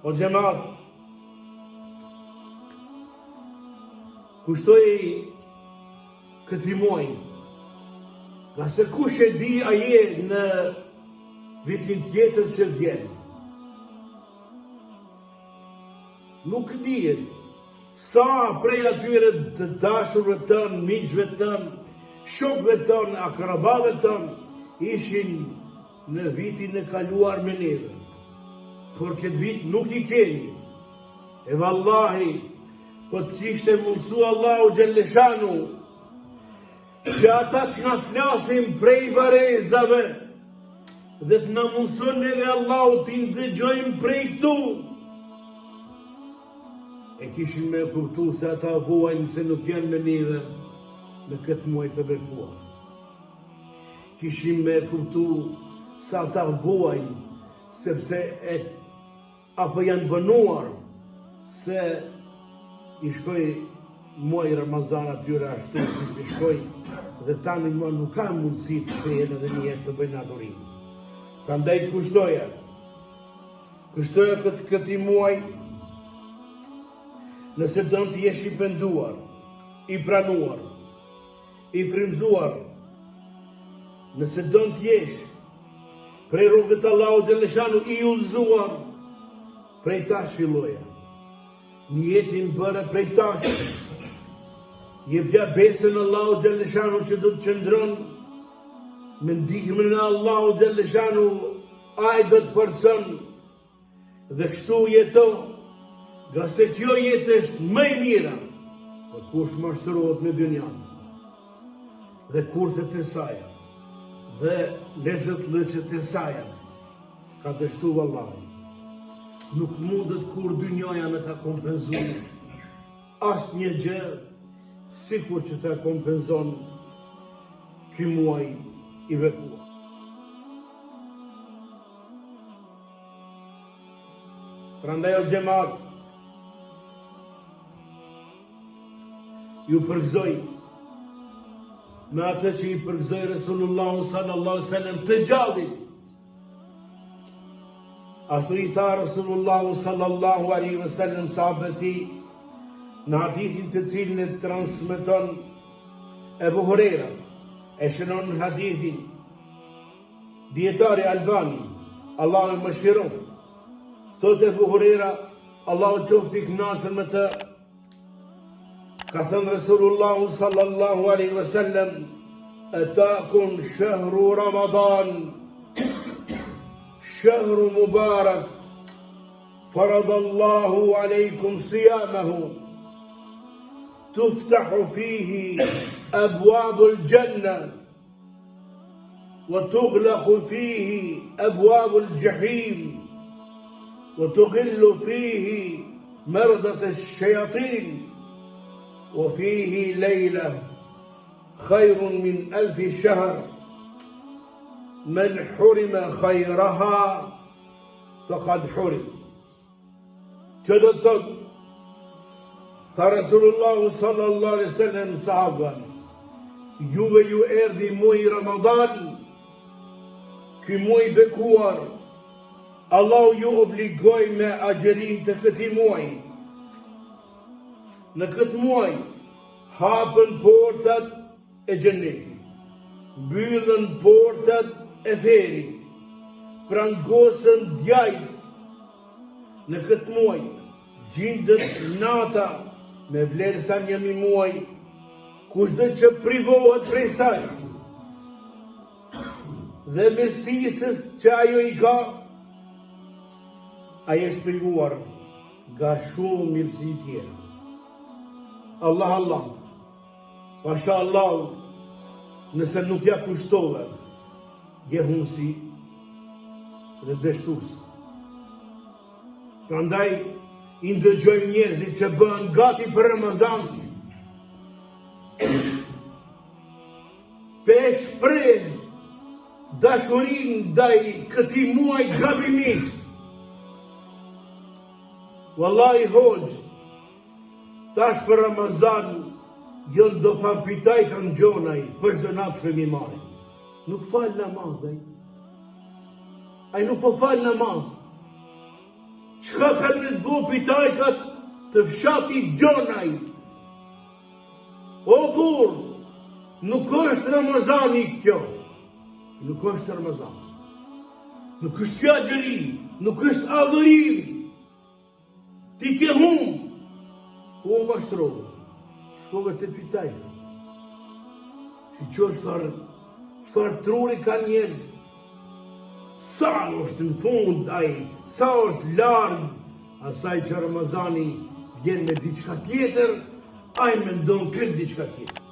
O xhemat, kushtoji këtij muaji, ngase kush e di a je në vitin tjetër që vjen. Nuk dihet sa prej atyre të dashurve tënë, miqve tënë, shokëve tënë, akrabave tënë, ishin në vitin e kaluar me neve. Por këtë vit nuk i kemi. E vallahi, po të kishte mundësu Allahu xhelleshanuhu, që ata të na flasin prej varrezave, dhe të na mundëson neve Allahu t'i ndëgjojmë prej këtu, e kishim me kuptu se ata vuajnë se nuk janë me neve në këtë muaj të bekuar. Kishim me kuptu se ata vuajnë sepse e apo janë vonuar se i shkoi muaji Ramazan atyre ashtu siç i shkoi dhe tani më nuk ka mundësi të kthehen edhe një herë të bëjnë adhurim. Prandaj kushtoja, kushtoja këtë këtij muaj, nëse don të jesh i penduar, i pranuar, I frymëzuar, nëse don të jesh prej rrugës të Allahut xhelleshanuhu i udhëzuar, prej tash filloja. Nijetin bëre prej tash. Jepja besën Allahut xhelleshanuhu që do të qëndron me ndihmën e Allahut xhelleshanuhu ai do të forcon Dhe kështu jeto, ngase kjo jetë është më e mira, dhe kush mashtrohet me dynjan, dhe kurthet e saja, dhe lezetllëqet e saja, ka dështu vallahi. Nuk mundet kurrë dynjaja me ta kompenzu asnjë gjë, sikur që ta kompenzon ky muaj i bekuar. Prandaj o xhemat Ju përgëzoj Me atë që i përgëzoi Resulullahu sallallahu alaihi wasallam të gjallit Ashtu i tha Resulullahu sallallahu alaihi wasallam sahabëve të tij Në hadithin të cilin e transmeton Ebu Hurejra E shënon hadithin Dijetari Albani, Allahu e mëshiroftë, thotë Ebu Hurejra, Allahu qoftë i kënaqur me të, ka thënë Resulullahu sallallahu alaihi wasallam, "Atakum shahru Ramadan, shahru mubarak, farada Allahu alaykum siyamahu." Tuftahu fihi abwabul janna وتغلق فيه أبواب الجحيم وتغل فيه مردة الشياطين وفيه ليلة خير من ألف شهر من حرم خيرها فقد حرم Që do të thotë, tha Resulullahu sallallahu alaihi wasallam sahabëve, juve ju erdhi muaji Ramadan, ky muaj i bekuar, Allahu ju obligoi me agjërim të këtij muaji. Në këtë muaj hapen portat e xhenetit, mbyllen portat e ferrit, prangosen djajt në këtë muaj, gjindet nata me vlerë sa 1000 muaj, kushdo që privohet prej saj, dhe mirësisë që ajo i ka, ai është privuar nga shumë mirësi tjera. Allah, Allah, Pasha Allahun, nëse nuk ja kushtove, je humbësi dhe dështues. Prandaj, i ndëgjojmë njerëzit që bëhen gati për Ramazan, pe shpreh dashurinë ndaj këtij muaj gabimisht. Wallahi hoxhë, Tash për Ramazan jon do far pitaj kanë gjonaj për çdo natë shkojmë i marrim. Nuk fal namaz ai. Ai nuk po fal namaz. Çka kanë me të bo pitajkat të fshatit Gjonaj? O burrë, nuk është Ramazani kjo. Nuk është Ramazan. Nuk është kjo agjërim, nuk është adhurim. Ti ke hum, u mashtrove, shkove te pitajkat. Shiqo çfarë, çfarë truri kanë njerëz, sa është në fund ai, sa është larg, asaj që Ramazani vjen me diçka tjetër, ai mendon këtë diçka tjetër.